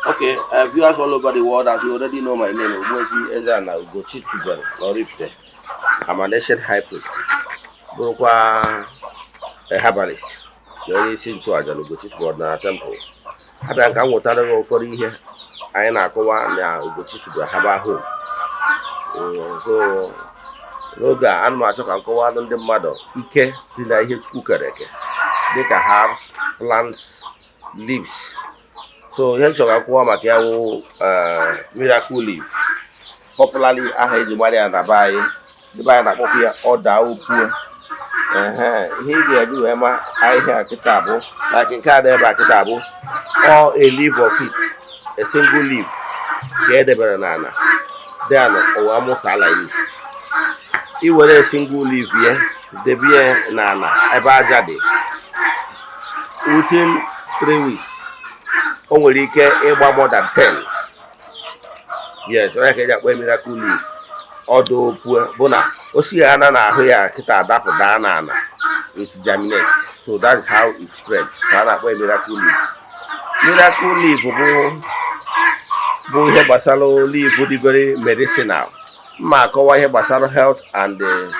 Okay, viewers all over the world, as you already know my name, Ogbuefi Eze-Ana Ugochi Tubelu n'Oraifite. I'm an ancient high priest, bụrụkwa a herbalist na onye isi nchụaja na Ugochi Tubelu Ọdịnala Temple. Abịa ka m nwetara gị ụfọdụ ihe anyị na-akọwa na Ugochi Tubelu Herbal Home. So n'oge a, ana m achọ ka m kọwalụ ndị mmadụ ike dị na ihe Chukwu kere eke, dịka herbs, plants, leaves. So ihe m chọrọ ka m kọwa maka ya wụ miracle leaf, popularly aha eji mara ya na be anyị, ndị be anyị na-akpọkwa ya ọda opue. Ehe, ihe ị ga-eji wee ma ahịhịa kịta bụ like nke a dị ebe a kịta bụ all a leaf of it, a single leaf ka e debere n'ala, then ụwa mụsa like this. I were a single leaf ya debe ya n'ala ebe aja dị, within 3 weeks o nwere ike ịgba more than 10. Yes, onye ka eji akpọ miracle leaf, ọdụ opue, bụ na o si ya na n'ahụ ya kịta adapụ daa n'ala, it germinates. So that is how it spread. So a na-akpọ ya miracle leaf. Miracle leaf bụ ihe gbasara leaf dị very medicinal. Mma akọwa ihe gbasara health and the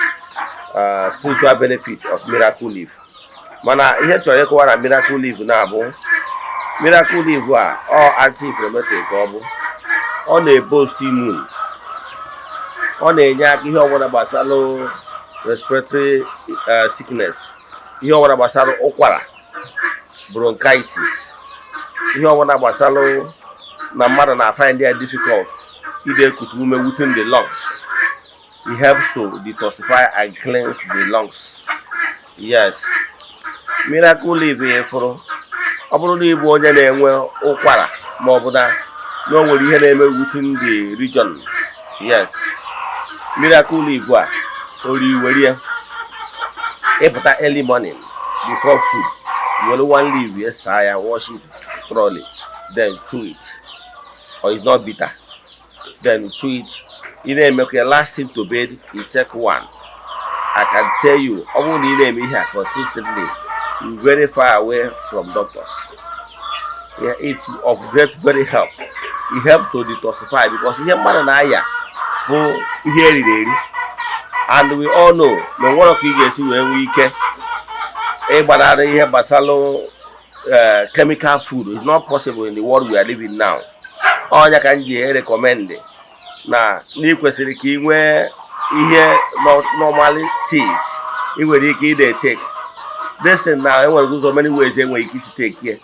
spiritual benefit of miracle leaf, mana ihe chọrọ ịkọwa na miracle leaf na-abụ miracle leaf a, ọ anti-inflammatory ka ọ bụ, ọ na-eboost immune, ọ na-enye aka ihe ọbụla gbasara respiratory sickness, ihe ọbụla gbasara ụkwara, bronchitis, ihe ọbụla gbasara na mmadụ na-find ya difficult ide ekute ume within the lungs. It helps to detoxify and cleanse the lungs. Yes, miracle leaf fụrụ, ọ bụrụ na ịbụ onye na-enwe ụkwara ma ọ bụ na o nwere ihe na-eme within the region, yes, miracle leaf a ori were ịpụta early morning before food, were one leaf ya, saa ya, wash it thoroughly, then chew it. Or it's not bitter, then chew it. Ị na-emekwa ya, last thing to bed you take one. I can tell you, ọ bụrụ na ị na-eme ihe a consistently, you very far away from doctors. Yeah, it's of great very help. It help to detoxify, because ihe mmadụ na-aya bụ ihe eriri eri, and we all know na onwere ka ị ga-esi wee nwee ike ịgbanarị ihe gbasara chemical food. It's not possible in the world we are living now. Ọnya ka m ji recommend na ị kwesịrị ka ị nwee ihe normally teas ị nwere ike ị na-etake this thing. Na enwere ụzọ, many ways enwere ike isi take ya.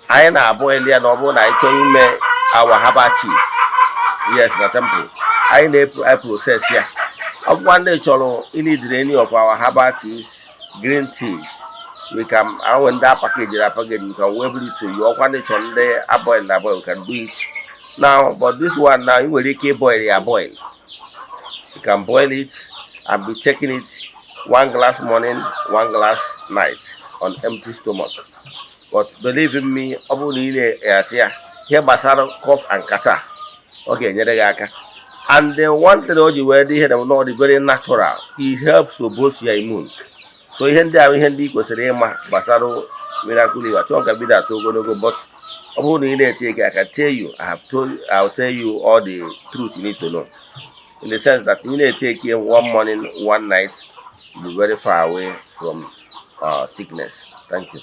Anyị na-abụ ya na ọ bụrụ na anyị chọọ ime our herbal tea, yes, na temple anyị na-process ya. Ọ bụkwa ndị chọrọ ịnidiri any of our herbal teas, green teas, we can ahụ ndị apackage apackage, we can web it to you. Ọkwa ndị chọrọ ndị aboil na boil, we can do it now. But this one now, ị nwere ike boil ya boil. You can boil it and be taking it one glass morning, one glass night on empty stomach. But believe in me, ọ bụrụ na ị na-ati ya, ihe gbasara cough and catarrh, ọ ga-enyere gị aka. And the one thing o ji wee dị ihe na ọ dị very natural, it helps to boost your immune. So ihe ndị ahụ, ihe ndị ị kwesịrị ịma gbasara miracle leaf, achọghị ka bido atọ ogologo, but ọ bụrụ na ị na-eche ike, I can tell you, I have told, I will tell you all the truth you need to know, in the sense that ị na-ete eke one morning, one night, you be very far away from sickness. Thank you.